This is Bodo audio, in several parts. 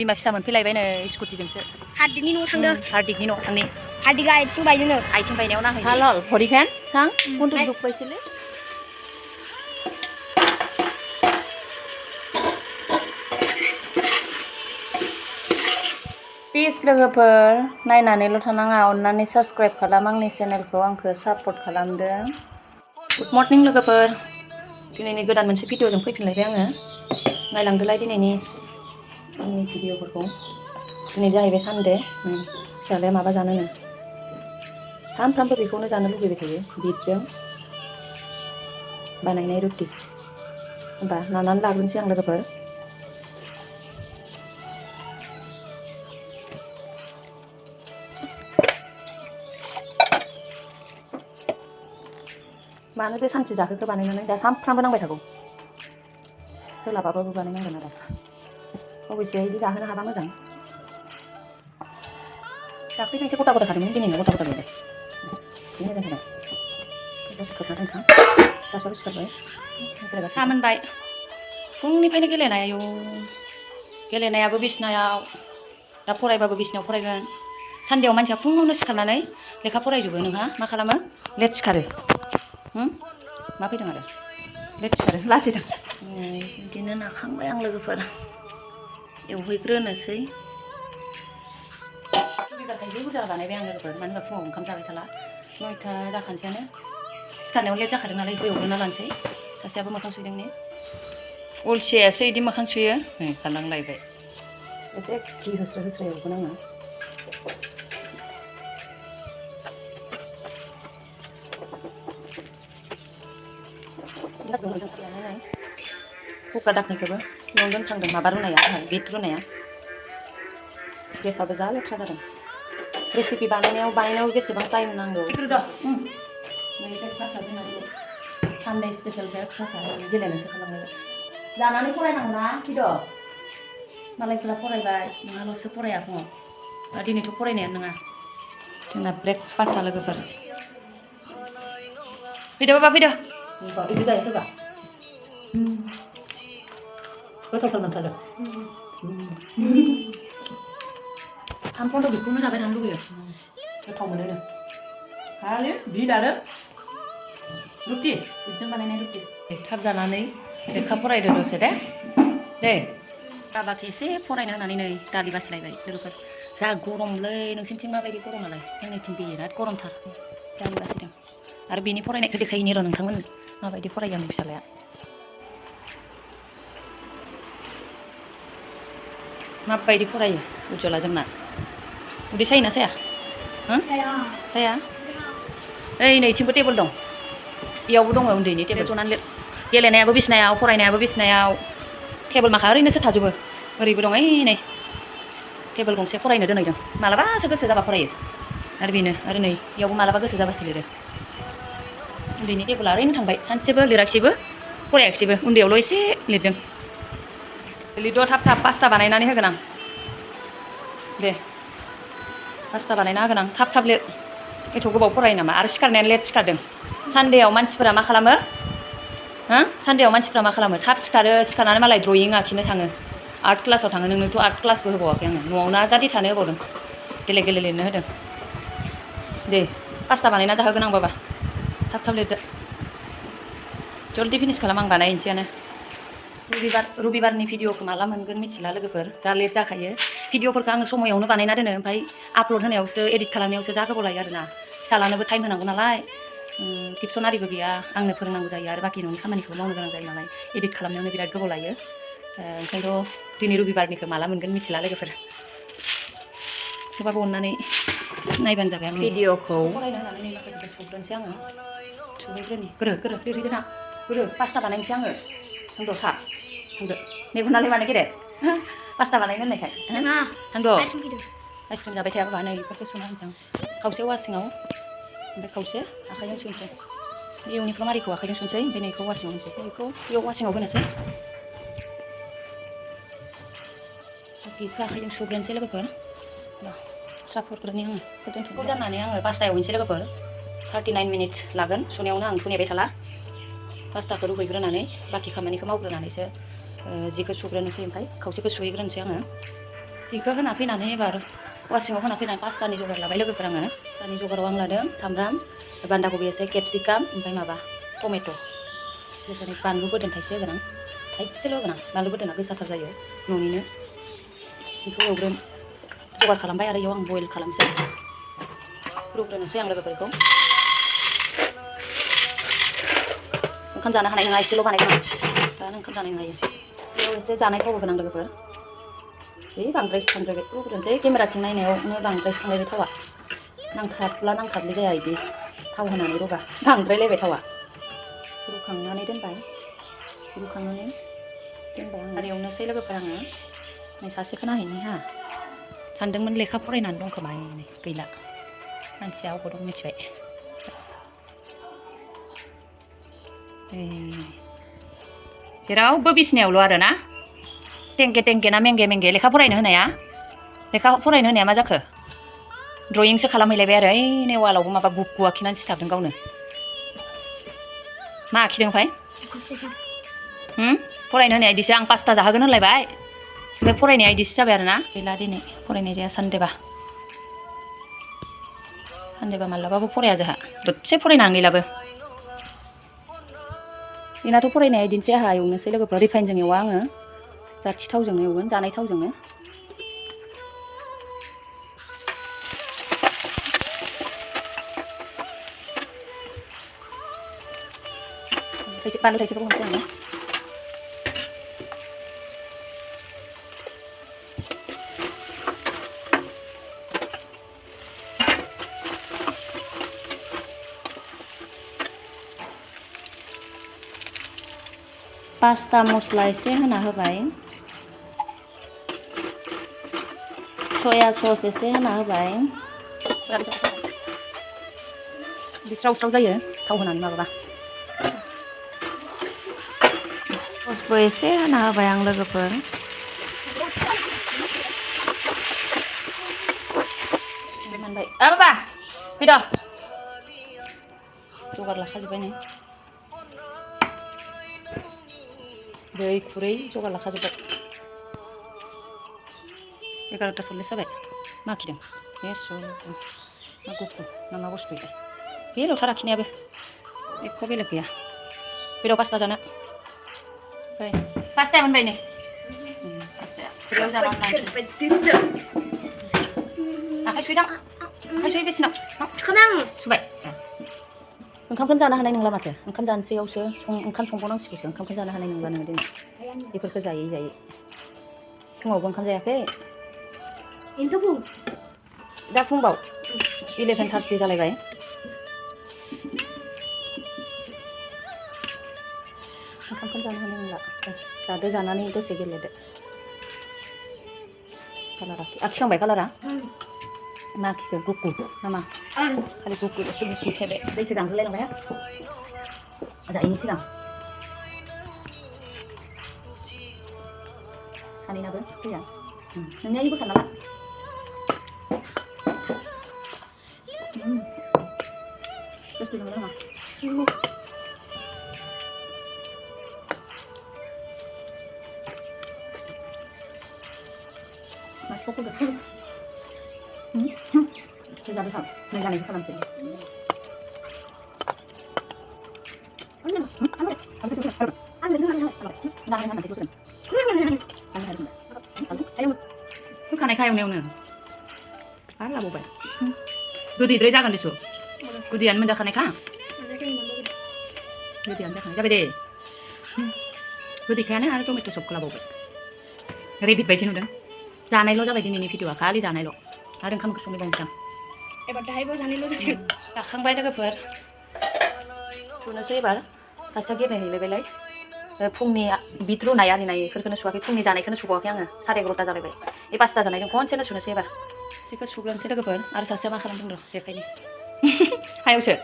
बिमा फिसा मोनफैलायबायनो स्कुटिजोंसो हार्दिकनि न'आव थांदों हार्दिकनि न'आव थांनि हार्दिकआ आथिं बायदोंनो आथिं बायनायाव नाहैनो हालल भरिखान सां कन्ट्रोल दुख बायसोलै प्लिज लोगोफोर नायनानैल' थानाङा अननानै साबस्क्राइब खालाम आंनि चेनेलखौ आंखौ सापर्ट खालामदों गुड मर्निं लोगोफोर दिनैनि गोदान मोनसे भिडिअजों फैफिनलायबाय आङो नायलांदोलाय दिनैनि आंनि भिडिअफोरखौ दिनै जाहैबाय सानडे फिसालाया माबा जानोनो सानफ्रामबो बेखौनो जानो लुगैबाय थायो बिटजों बानायनाय रुटि होमबा नानानै लाग्रोनोसै आं लोगोफोर मानोथो सानसे जाहोखो बानायनानै दा सानफ्रामबो नांबाय थागौ सोलाबाबाबो बानायनांगोन आरो अबयसे बिदि जाहोनो हाबा मोजां दाख्लैनो एसे गथा गथा खादोंमोन दिनैनो गथा गथा गैला बे मोजां जादों दसे खोबना दोनसां सासेयाबो सिखारबाय सा मोनबाय फुंनिफ्रायनो गेलेनाय आयौ गेलेनायाबो बिसनायाव दा फरायबाबो बिसनायाव फरायगोन सानदेआव मानसिया फुङावनो सिखारनानै लेखा फरायजोबो नोंहा मा खालामो लेट सिखारो मा फैदों आरो लेट सिखारो लाजिदों बिदिनो नाखांबाय आं लोगोफोर एवहैग्रोनोसै बिबारखायसे बुरजा बानायबाय आं लोगोफोर मानो होनबा फुङाव ओंखाम जाबाय थाला 9टा जाखानसैयानो सिखारनायाव लेट जाखादों नालाय बेखौ एवग्रोना लानोसै सासेयाबो मोखां सुदों ने अलसियासो बिदि मोखां सुयो खारलांलायबाय एसे घि होस्रो होस्रो एवगोन आङो कुकार दाखनिखौबो बेयावनो दोनफ्लांदों माबा रुनाया बिट रुनाया गेसाबो जा लेथ्रा जादों रेसिपि बानायनायाव बेसेबां टाइम नांगौ ब्रेकफास्टआ जोंना सानडे स्पेशेल ब्रेकफास्टआ गेलेनोसो खालामबाय जानानै फरायनांगौना किद' मालायफोरा फरायबाय नोंहाल'सो फराया फुङाव दा दिनैथ' फरायनायानो नङा जोंना ब्रेकफास्टआ लोगोफोर फैदो बाबा फैदो बिदि जायो सोरबा गोथावथार मोनथारदों सानफ्रामबो बेखौनो जाबाय थानो लुगैयो गोथाव मोनोनो खालि बिट आरो रुटि बिटजों बानायनाय रुटि थाब जानानै लेखा फरायदो दसे दे बाबाखौ एसे फरायनो होनानै नै दालि बासिलायबाय लोगोफोर जा गरमलै नोंसिनिथिं माबायदि गरमालाय जोंनिथिं बिराद गरमथार दालि बासिदों आरो बेनि फरायनायखौ देखायनि र' नोंथांमोननो माबायदि फरायो आंनि फिसालाया माबायदि फरायो उज्ज्वला जोंना उदै सायोना साया साया ओइ नैथिंबो टेबोल दं बेयावबो दङ उन्दैनि टेबोल जनानै गेलेनायाबो बिसनायाव फरायनायाबो बिसनायाव टेबोल माखा ओरैनोसो थाजोबो ओरैबो दं ओइ नै टेबोल गंसे फरायनो दोनहैदों मालाबासो गोसो जाबा फरायो आरो बेनो आरो नै बेयावबो मालाबा गोसो जाबासो लिरो उन्दैनि टेबोला ओरैनो थांबाय सानसेबो लिराखिसैबो फरायाखिसैबो उन्दैयावल' एसे लिरदों लिरद' थाब थाब पास्ता बानायनानै होगोन आं दे पास्ता बानायना होगोन आं थाब थाब लिर एथ' गोबाव फरायो नामा आरो सिखारनायानो लेट सिखारदों सानडेआव मानसिफोरा मा खालामो सानडेआव मानसिफोरा मा खालामो थाब सिखारनानै मालाय ड्रयिं आखिनो थाङो आर्ट क्लासाव थाङो नोंनोथ' आर्ट क्लासबो होबावाखै आङो न'आवनो आजादि थानो होबावदों गेले गेले लिरनो होदों दे पास्ता बानायना जाहोगोन आं बाबा थाब थाब लिरदो जल्दि फिनिस खालाम आं बानायनोसैयानो रबिबारनि भिडिअखौ माला मोनगोन मिथिला लोगोफोर जा लेट जाखायो भिडिअफोरखौ आङो समायावनो बानायना दोनो ओमफ्राय आपल'ड होनायावसो एडिट खालामनायावसो जा गोबाव लायो आरोना फिसालानोबो टाइम होनांगौ नालाय टिउसन आरिबो गैया आंनो फोरोंनांगौ जायो आरो बाखि न'नि खामानिखौ मावनो गोनां जायो नालाय एडिट खालामनायावनो बिराद गोबाव लायो ओंखायनोथ' दिनै रबिबारनिखौ माला मोनगोन मिथिला लोगोफोर थेवबाबो अननानै नायबानो जाबाय आं भिडिअखौ फरायनो होनानै नै माखासेखौ सुग्रोनोसै आङो सुहैग्रोनि गोरो लिरहैदो ना गोरो पास्ता बानायनोसै आङो थांद' थाब थांदो मेगनालाय मानो गेदेर पास्ता बानायनो होननायखाय थांद' आइसक्रिम जाबाय थायाबा नै बेफोरखौ सुना होनोसै आं खावसे वासिङाव ओमफ्राय खावसे आखाइजों सुनोसै इउनिफर्म आरिखौ आखाइजों सुनोसै ओमफ्राय नैखौ वासिङाव होनोसै बेखौ बेयाव वासिङाव होनोसै बेखौ आखाइजों सुग्रोनोसै लोगोफोर स्राफोरनि आङो दोनथ'खौ जाननानै आङो पास्तायाव हैनोसै लोगोफोर 39 मिनिट लागोन सुनायावनो आं नेबाय थाला पास्ताखौ रुहैग्रोनानै बाखि खामानिखौ मावग्रोनानैसो जिखौ सुग्रोनोसै ओमफ्राय खावसेखौ सुहैग्रोनोसै आङो जिखौ होना फैनानै एबार वासिङाव होना फैनानै पास्तानि जगार लाबाय लोगोफोर आङो पास्तानि जगाराव आं लादों सामब्राम बान्दा कबि एसे केपसिकाम ओमफ्राय माबा टमेट' गोसानै बानलु बोरदोन थाइसे होगोन आं थाइसेल' होगोन आं बानलु बोरदोना गोसाथार जायो न'निनो बेखौ जगार खालामबाय आरो इयाव आं बयल खालामसै रुग्रोनोसै आं लोगोफोरखौ ओंखाम जानो हानाय नङा एसेल' बानायगोन दा ओंखाम जानाय नङा बेयाव एसे जानाय थाव होगोन आं लोगोफोर बांद्राय थांद्रायबाय रुग्रोनोसै केमेराथिं नायनायावनो बांद्राय थांलायबाय थावा नांथाब्ला नांथाबलि जाया बिदि थाव होनानै रुबा बांद्रायलायबाय थावा रुखांनानै दोनबाय आं आरो एवनोसै लोगोफोर आङो नै सासेखौ नायहैनि हा सानदोंमोन लेखा फरायनानै दं खोमा गैला मानसिया अबाव दं मिथिबाय जेरावबो बिसिनायावल' आरो ना टेंके ना मेंगे लेखा फरायनो होनाया मा जाखो ड्रयिंसो खालामहैलायबाय आरो ओइ नेवालावबो माबा गुगु आखिनानै सिथाबदों गावनो मा आखिदों ओमफ्राय फरायनो होनाया इदिसो आं पास्ता जाहोगोन होनलायबाय ओमफ्राय फरायनाया इदिसो जाबाय आरो ना गैला दिनै फरायनाय जाया सानदेबा मालाबाबो फराया जोंहा दसे फरायनानै गैलाबो बेनाथ' फरायनाया इदिनोसै आंहा एवनोसै लोगोफोर रिफाइनजों एवा आङो जाथि थावजोंनो एवगोन जानाय थावजोंनो बानलु थाइसेखौ होनोसै आङो पास्ता मस्ला एसे होना होबाय सया सस एसे होना होबाय स्राव स्राव जायो थाव होनानै माबाबा ससबो एसे होना होबाय आं लोगोफोर मोनबाय बाबा फैद' जगार लाखाजोब्बाय नै दै खुरै जगार लाखाजोब्बाय 11:40 जाबाय मा आखिदों मा गुफु ना मा बुस्थु बे लथार आखिनायाबो एख' बेलेग गैया बेदर पास्ता जानो पास्ताया मोनबाय नै पास्ताया खुरैयाव जाना आखाइ सुहैदां आखाइ सुहै बेसिनाव सुबाय ओंखामखौनो जानो हानाय नंला माथो ओंखाम जानोसैयावसो ओंखाम संबावनांसिगौसो ओंखामखौनो जानो हानाय नंला नोङो दिनै बेफोरखौ जायै फुङावबो ओंखाम जायाखै दा फुंबाव 11:30 जालायबाय ओंखामखौनो जानो हानाय नंला जादो जानानै दसे गेलेदो कालारा आखिखांबाय कालारा मा आखिखो गुगु नामा खालि गुगुल'सो गुगु थेबाय दैसो गांहोलायलांबाय जायैनि सिगां सानैनाबो फैया नोंनिया बोखार नामा दसे नंला नामा मासेखौ फैगोन जाबाय थां नै जानायखौ खालामसै होखानायखा एवनायावनो आरो लाबावबाय गोदैद्राय जागोन दिसु गोदैयानो मोनजाखानायखा गोदैयानो जाखानाय जाबाय दे गोदैखायानो आरो टमेट' सबखौ लाबावबाय रेबिट बायदि नुदों जानायल' जाबाय दिनैनि भिडिअ'आ खालि जानायल' आरो ओंखाम ओंख्रि संबावनोसै आं एबार दाहायबो जानायल' जासिगोन जाखांबाय लोगोफोर थुनोसै एबार फार्स्टआ गेलेहैलायबायलाय फुंनि बिट रुनाय आरिनायफोरखौनो सुवाखै फुंनि जानायखौनो सुबावाखै आङो 11:30 जालायबाय बे पास्ता जानायजों खनसेनो सुनोसै एबार एसेखौ सुग्रोनोसै लोगोफोर आरो सासेया मा खालामदों र' देखायनि हायावसो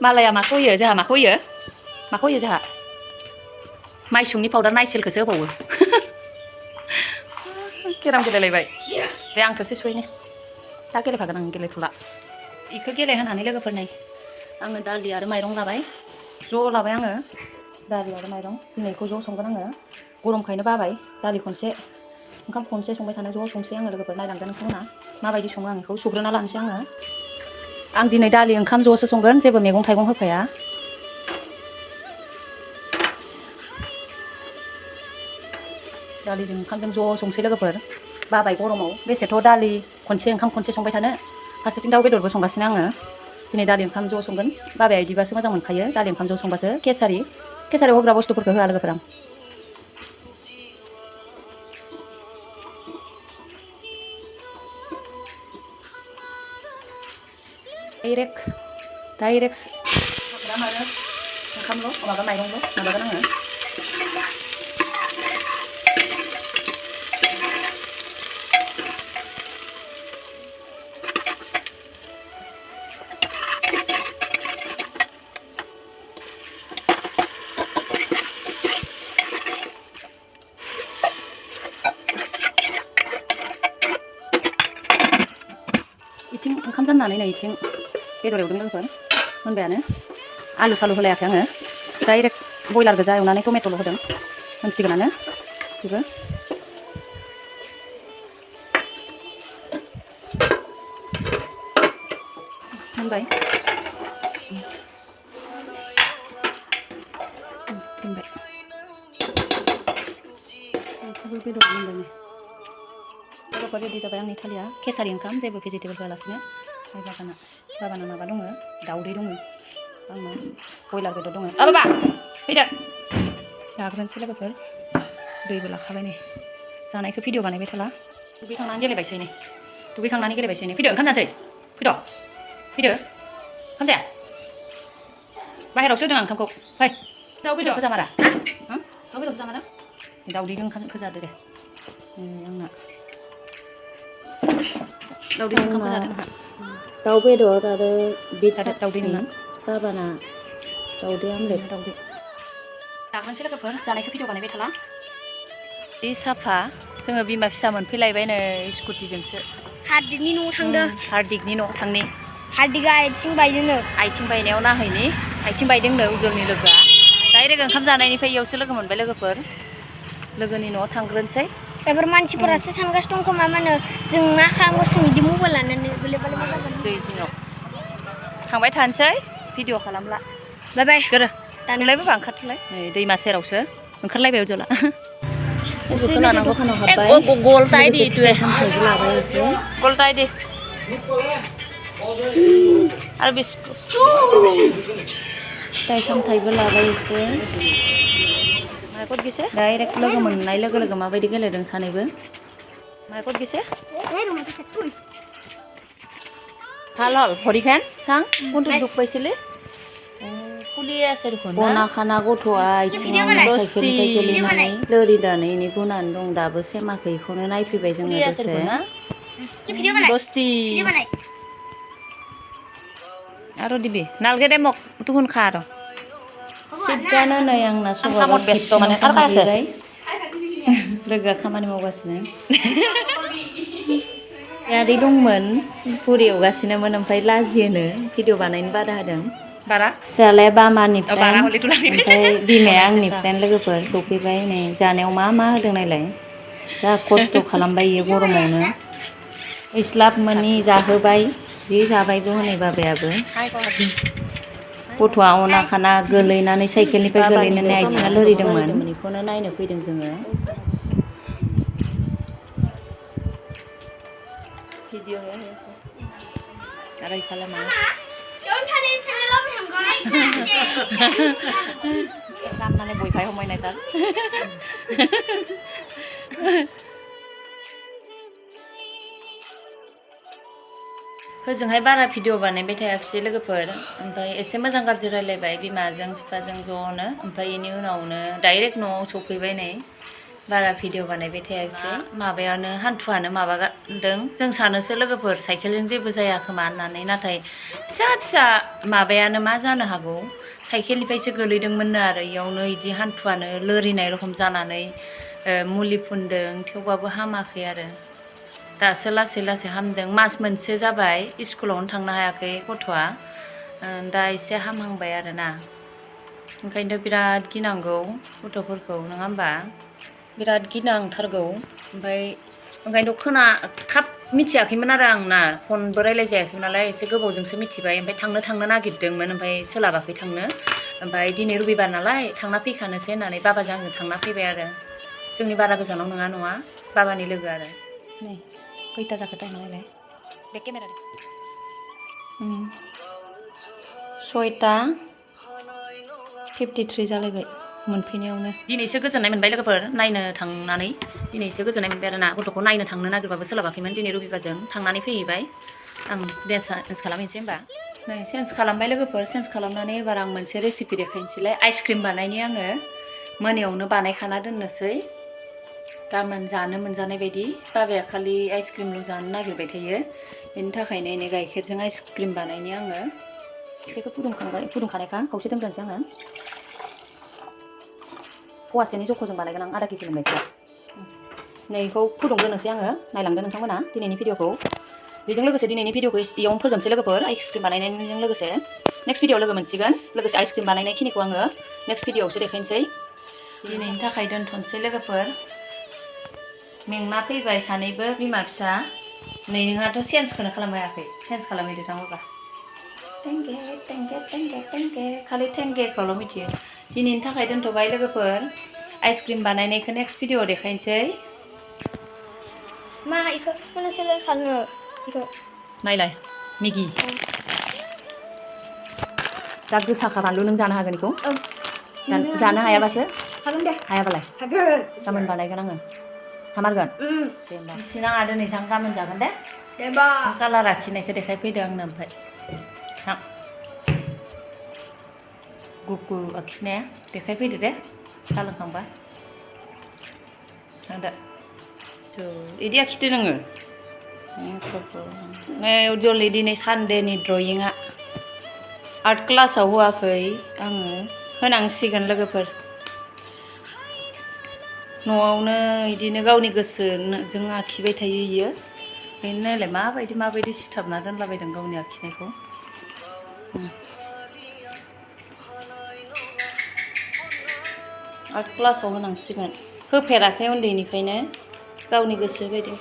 मालाया माखौ होयो जोंहा माखौ होयो जोंहा माइसुंनि पाउडार नाइसिलखौसो होबावो केराम गेलेलायबाय दे आं थोरसि सुहैनि दा गेलेखागोन आं गेलेथ'ला बेखौ गेलेहोनानै लोगोफोर नै आङो दालि आरो माइरं लाबाय ज' लाबाय आङो दालि आरो माइरं दिनैखौ ज' संगोन आङो गरमखायनो बाबाय दालि खनसे ओंखाम खनसे संबाय थानो ज' संसै आङो लोगोफोर नायलांदों नोंथांमोना माबायदि सङो आं बेखौ सुग्रोना लानोसै आङो आं दिनै दालि ओंखाम ज'सो संगोन जेबो मैगं थाइगं होफाया दालिजों ओंखामजों ज' संसै लोगोफोर बाबाय गरमाव बेसेथ' दालि खनसे ओंखाम खनसे संबाय थानो फारसेथिं दाउ बेदरबो संगासिनो आङो दिनै दालि ओंखाम ज' संगोन बाबाया बिदिबासो मोजां मोनखायो दालि ओंखाम ज' संबासो केसारियाव होग्रा बुस्थुफोरखौ होआ लोगोफोर आं डाइरेक्ट माबानो ओंखामल' माबा माइरंल' माबागोन आङो इथिं ओंखाम जाननानै नै इथिं बेदर एवदों लोगोफोर मोनबायानो आलु सालु होलायाखै आङो डाइरेक्ट बयलार गोजा एवनानै टमेट'ल' होदों मोनसिगोनानो बेबो मोनबाय दोनबाय बेदर मोनबाय बर'फोर रेडि जाबाय आंनि थालिया केसारि ओंखाम जेबो भेजिटेबल होआलासिनो बाबाना माबा दङ दाउदै दङ आंना बयलार बेदर दङ बाबा फैदो जाग्रोनोसै लोगोफोर दैबो लाखाबाय नै जानायखौ भिडिअ बानायबाय थाला दुगैखांनानै गेलेबायसै नै फैदो ओंखाम जानोसै फैदो ओंखाम जाया बाहेरावसो होदों आं ओंखामखौ फै दाउ बेदरखौ जामारा दाउ बेदरखौ जामारा दाउदैजों ओंखामखौ जादो दे आंना दाउदैजों ओंखामखौ जादो नोंहा दाउ बेदर आरो बिट दाउदै नोंना बाबाना दाउदै आमलेट दाउदै जाग्रोनोसै लोगोफोर जानायखौ भिडिअ बानायबाय थाला बे साफा जोङो बिमा फिसा मोनफैलायबाय नै स्कुटिजोंसो हार्दिकनि न'आव थांदों हार्दिकनि न'आव थांनि हार्दिकआ आथिं बायदोंनो आथिं बायनायाव नाहैनि आथिं बायदोंनो उज्जवलनि लोगोआ डाइरेक्ट ओंखाम जानायनिफ्राय इयावसो लोगो मोनबाय लोगोफोर लोगोनि न'आव थांग्रोनोसै बेफोर मानसिफोरासो सानगासिनो दं खोमा मानो जों मा खालामगासिनो दं बिदि मबाइल लानानै बोले बोले मा जागोन दै जिङाव थांबाय थानोसै भिडिअ खालामला बाय बाय गोरो दानलायबोबा ओंखारथोलाय नै दैमा सेरावसो ओंखारलायबाय उज्जवला बेखौ लाना दखानाव हाबबाय गलटाय दि फिथाइ सामथाइबो लाबाय एसे गलटाय दि आरो बिस्कुट फिथाइ सामथाइबो लाबाय एसे माइकट गिसे डाइरेक्ट लोगो मोननाय लोगो लोगो माबायदि गेलेदों सानैबो माइकट गिसे ভাল হল ভৰিখন চাং কোনটো দুখ পাইছিলি ফুলিয়ে আছে দেখোন खना खाना गथ'आ आथिङावनो साइकेलनिफ्राय गोलैनानै लोरिनानै बुनानै दं दाबो सेमाखै बेखौनो नायफैबाय जोङो दसे দস্তি আৰু দিবি নালগে দে মোক তুহুন খা আৰু सिद्धानो नै आंना सबाबा खेबसेनो संहैबाय लोगोआ खामानि मावगासिनो आदै दंमोन बुरि एवगासिनोमोन ओमफ्राय लाजियोनो भिडिअ बानायनो बादा होदों बारा फिसालाया बामानिफ्राय बारा हले तुलानि ओमफ्राय बिमाया आंनिफ्राय लोगोफोर सफैबाय नै जानायाव मा मा होदों नायलाय जा खस्थ' खालामबाय इयो गरमावनो इस्लाब मोनि जाहोबाय जि जाबायबो हनै बाबायाबो गथ'आ अना खाना गोलैनानै साइकेलनिफ्राय गोलैनानै आथिङा लोरिदोंमोन बेखौनो नायनो फैदों जोङो भिडिअ आरो इफाले मा राननानै बयहाय हमायनाय दा होजोंहाय बारा भिडिअ बानायबाय थायाखिसै लोगोफोर ओमफ्राय एसे मोजां गाज्रि रायलायबाय बिमाजों बिफाजों ज'नो ओमफ्राय बेनि उनावनो डाइरेक्ट न'आव सफैबाय नै बारा भिडिअ बानायबाय थायाखिसै माबायानो हान्थुआनो माबादों जों सानोसो लोगोफोर साइकेलजों जेबो जाया खोमा होननानै नाथाय फिसा फिसा माबायानो मा जानो हागौ साइकेलनिफ्रायसो गोलैदोंमोननो आरो इयावनो इदि हान्थुआनो लोरिनाय रखम जानानै मुलि फुनदों थेवबाबो हामाखै आरो दासो लासै लासै हामदों मास मोनसे जाबाय स्कुलावनो थांनो हायाखै गथ'आ दा एसे हामहांबाय आरोना ओंखायनोथ' बिराद गिनांगौ गथ'फोरखौ नङा होमबा बिराद गिनांथारगौ ओमफ्राय ओंखायनोथ' थाब मिथियाखैमोन आरो आंना फनबो रायलाय जायाखैमोन नालाय एसे गोबावजोंसो मिथिबाय ओमफ्राय थांनो नागिरदोंमोन ओमफ्राय सोलाबाखै थांनो ओमफ्राय दिनै रबिबार नालाय थांना फैखानोसै होननानै बाबाजों आंजों थांना फैबाय आरो जोंनि बारा गोजानाव नङा बाबानि लोगो आरो नै खैथा जाखो टाइमा नायलाय बे केमेरा 6:53 जालायबाय मोनफैनायावनो दिनैसो गोजोननाय मोनबाय लोगोफोर नायनो थांनानै दिनैसो गोजोननाय मोनबाय आरोना गथ'खौ नायनो थांनो नागिरबाबो सोलाबाखैमोन दिनै रबिबारजों थांनानै फैहैबाय आं चेन्ज खालामहैनोसै होनबा नै चेन्ज खालामबाय लोगोफोर चेन्ज खालामनानै एबार आं मोनसे रेसिपि देखायनोसैलाय आइसक्रिम बानायनि आङो मोनायावनो बानायखाना दोननोसै गाबोन जानो मोनजानाय बायदि बाबाया खालि आइसक्रिमल' जानो नागिरबाय थायो बेनि थाखायनो नै गाइखेरजों आइसक्रिम बानायनि आङो बेखौ फुदुंखानायखा खावसे दोनग्रोनोसै आङो फवासेनि जख'जों बानायगोन आं आधा केजिनि गाइखेरा नैखौ फुदुंग्रोनोसै आङो नायलांदो नोंथांमोना दिनैनि भिडिअखौ बेजों लोगोसे दिनैनि भिडिअखौ इयावनो फोजोबनोसै लोगोफोर आइसक्रिम बानायनायजों लोगोसे नेक्स्ट भिडिअ लोगो मोनसिगोन लोगोसे आइसक्रिम बानायनायखिनिखौ आङो नेक्स्ट भिडिअआवसो देखायनोसै दिनैनि थाखाय दोनथ'नोसै लोगोफोर मेंना फैबाय सानैबो बिमा फिसा नै नोंहाथ' चेन्जखौनो खालामहायाखै चेन्ज खालामहैदो थाङोबा थेंके खालि थेंकेखौल' मिथियो दिनैनि थाखाय दोनथ'बाय लोगोफोर आइसक्रिम बानायनायखौ नेक्स्ट भिडिअआव देखायनोसै मा इखौ माने सेलेक्ट खालामनो इखौ नायलाय मेगि जा गोसाखा बानलु नों जानो हागोन बेखौ जानो हायाबासो हागोन दे हायाबालाय हागोन गाबोन बानायगोन आङो हामारगोन दे होमबा बिसिनाङा दिनै थां गाबोन जागोन दे देबा कालार आखिनायखौ देखायफैदो आंनो ओमफ्राय थां गुगु आखिनाया देखायफैदो दे साहा लोंखांबा थांदो बिदि आखिदो नोङो नै उज्जवलि दिनै सानडेनि ड्रयिंआ आर्ट क्लासाव होआखै आङो होनांसिगोन लोगोफोर न'आवनो बिदिनो गावनि गोसोजों आखिबाय थायो इयो बेनो नायलाय माबायदि सिथाबना दोनलाबायदों गावनि आखिनायखौ आर्ट क्लासाव होनांसिगोन होफेराखै उन्दैनिफ्रायनो गावनि गोसो बायदि